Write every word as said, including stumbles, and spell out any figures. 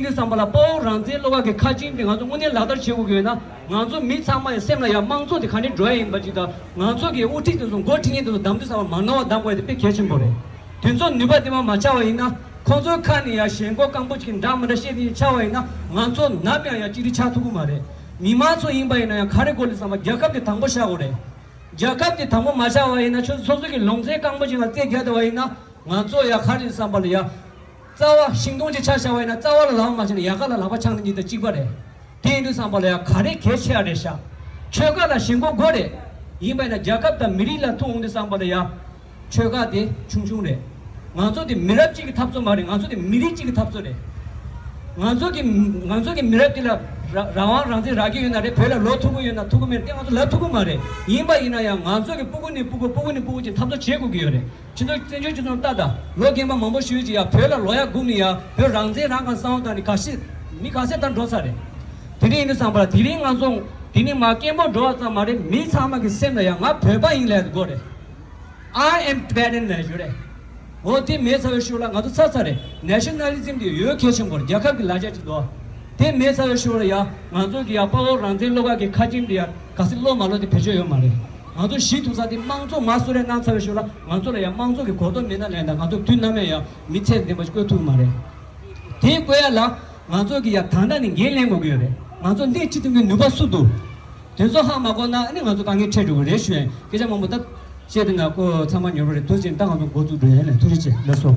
དུས་ཙམ་པ་ལ་དཔའ་བོ་རང་བཙན་བློ་དགའ་གི་ཁ་ཆེམས་དེ་ང་ཚོ་དངོས་གནས་ལག་བསྟར་བྱེད་དགོས་ཀྱི་ཡོད་ན། ང་ཚོ་མི་ཚང་མ་ཡི་སེམས་ལ་ཡང་དམངས་གཙོ་དེ་ག་འདྲའི་འགྲོ་ཡ་ཡིན་པ་ཅིག་དང་། ང་ཚོ་གི་དབུ་ཁྲིད་དེ་ཚོ་འགོ་ཁྲིད་མཁན་དེ་ཚོ་གདམ་དུས་ཙམ་པ་མ་ནོར་བ་གདམ་དགོས་ཡ་དེ་དཔེ་གལ་ཆེན་པོ་རེད། དེ་ཚོ་ནུས་པ་དེ་མ་མ་ཆག་པ་ཡིན་ན། ཁོང་ཚོའི་ཁ་ནས་ཡང་ཞེན་ཁོག་སྐམ་པོ་ཅིག་འདྲ་མི་འདྲ་བཤད་དེ་ཆགས་པ་ཡིན་ན། ང་ཚོ་ནམ་ཡང་ཡང་གཅིག་སྒྲིལ་ཆགས་ཐུབ་ཀྱི་མ་རེད། མི་མང་ཚོ་ཡིན་པ་ཡིན་ན་ཡང་ག་རེ་དགོས་ལ་བསམ་པ་རྒྱལ་ཁབ་དེ་དང་པོ་བཞག་དགོས་རེད། རྒྱལ་ཁབ་དེ་དང་པོ་མ་བཞག་པ་ཡིན་ན། ཁྱོད་ཚོ་སོ་སོ་གི་ལུང་ཚན་སྐམ་པོ་ཅིག་ལ་རྩེ་རྒྱག་བསྡད་པ་ཡིན་ན། ང་ཚོ་ཡང་ག་རེ་བསམ་པ་ལ་ཡང་རྩ་བ་ཤིང་སྡོང་ཅིག་ཆ་བཞག་པ་ཡིན་ན། རྩ་བ་ལ་ལག་པ་མ་འཆང་ན་ཡལ་ག་ལ་ལག་པ་འཆང་ནི་གཉིས་དང་གཅིག་པ་རེད། དེ་ཡིན་དུས་ཙམ་པ་ལ་ཡང་ག་རེ་གལ་ཆེ་ཡ་རེད་ཤག་ཆོལ་ཁ་ལ་ཞེན་ཁོག་དགོས་རེད། ཡིན་པ་ཡིན་ན་རྒྱལ་ཁབ་དང་མི་རིགས་ལ་ཐུག་འོང་དུས་ཙམ་པ་ལ་ཡང་། ཆོལ་ཁ་དེ་ཆུང་ཆུང་རེད། ང་ཚོ་དེ་མི་རབས་གཅིག་གི་འཐབ་རྩོད་མ་རེད། ང་ཚོ་དེ་མི་རིགས་གཅིག་གི་འཐབ་རྩོད་རེད། ང་ཚོ་གི་ང་ཚོ་གི་མི་རབས་དེ་ལ་ར་རང་དབང་རང་བཙན་རག་གི་ཡོད་ན་རེད། བོད་ལ་ལོག་ཐུབ་ཀྱི་ཡོད་ན་ཐུབ་ཀྱི་མེད་རེད། དེ་ང་ཚོ་ལབ་ཐུབ་ཀྱི་མ་རེད། ཡིན་པ་ཡིན་ན་ཡང་ང་ཚོ་གི་སྤུ་གུ་ནས་སྤུ་གུ་སྤུ་གུ་ནས་སྤུ་གུ་ཅིག་འཐབ་རྩོད་བྱེད་དགོས་ཀྱི་ཡོད་རེད། ཁྱེད་ཚོ་བཙན་བྱོལ་སྤྱི་ཚོགས་ལྟ་དང་། ལོ་རྒན་པ་མང་པོ་ཞིག་ཅིག་ཡང་བོད་ལ་ལོག་ཡ་སྒུག་ནས་ཡང་བོད་རང་བཙན་རང་དབང་གསང་བ་དང་ནི་ག་ཤེད་མི་ག་ཚད་ལྟར་འགྲོ་ཚར་རེད། དེ་འདྲ་ཡིན་དུས་ཙམ་པ་ལ་དེ་རིང་ང་ཚོ་དེ་ནི་མ་སྐད་འབོད་འགྲོ་བ་ཙམ་མ་རེད། མི་ཚང་མ་གི་སེམས་ལ་ཡང་ང་བོད་པ་ཡིན་ལབ་དགོས་རེད། I am Tibetan ལབ་ཞུ་རེད། འོ་དེ་མེད་ཚར་བའི་ཤུགས་ལ་ང་ཚོ་ཚར་ཚར་རེད། Nationalism དེ་ཡོད་གལ་ཆེན་པོ་རེད། རྒྱལ་ཁབ་ཀྱི་ལ་རྒྱ་ཅིག་འདུག་དེ་མེད་ཚར་བའི་ཤུགས་ལ་ཡ་ང་ཚོ་གི་ཡ་དཔའ་བོ་རང་བཙན་བློ་དགའ་གི་ཁ་ཆེམས་དེ་ཡ་ག་སྲིད་ལོ་མ་ལོ་དེ་བེད་སྤྱོད་ཡོད་མ་རེད། ང་ཚོ་གཞིས་ཐུག་ས་དེ་དམངས་གཙོ་མ་སུ་རེ་གནང་ཚར་བའི་ཤུགས་ལ་ང་ཚོ་ལ་ཡ་དམངས་གཙོ་གི་གོ་རྟོགས་མེད་ན་ལས་ད་ང་ཚོ་དུས་ནམ་ཡང་ཡ་མི་ཚད་ལྡན་པ་ཞིག་བསྐོས་ཐུབ་མ་རེད། དེ་བསྐོས་ཡ་ལ་ང་ཚོ་གི་ཡ་ད་ལྟ་ནས་འགན་ལེན་དགོས་ཀྱི་ཡོད་རེད། ང་ཚོ་སྣེ་ཁྲིད་ཐུབ་མཁན་ནུས་པ་སུ་འདུག་དེ་ཚོ་ཧ་མ་གོ་ན་ཨ་ནི་ང་ཚོ་དཀའ་ངལ་འཕྲད་འགྲོ་གི་རེད་ཞུ་ཡ་ཡིན། སྐད་ཆ་མང་པོ་ད་བཤད་དེ་ན་ཁོ་ཚང་མ་ཉོབ་རེད། དུས་ཆེན་ད་ང་ཚོ་འགོ་བཙུགས་འགྲོ་ཡ་ཡིན་ལ། ཐུགས་རྗེ་ཆེ། ལགས་སོ།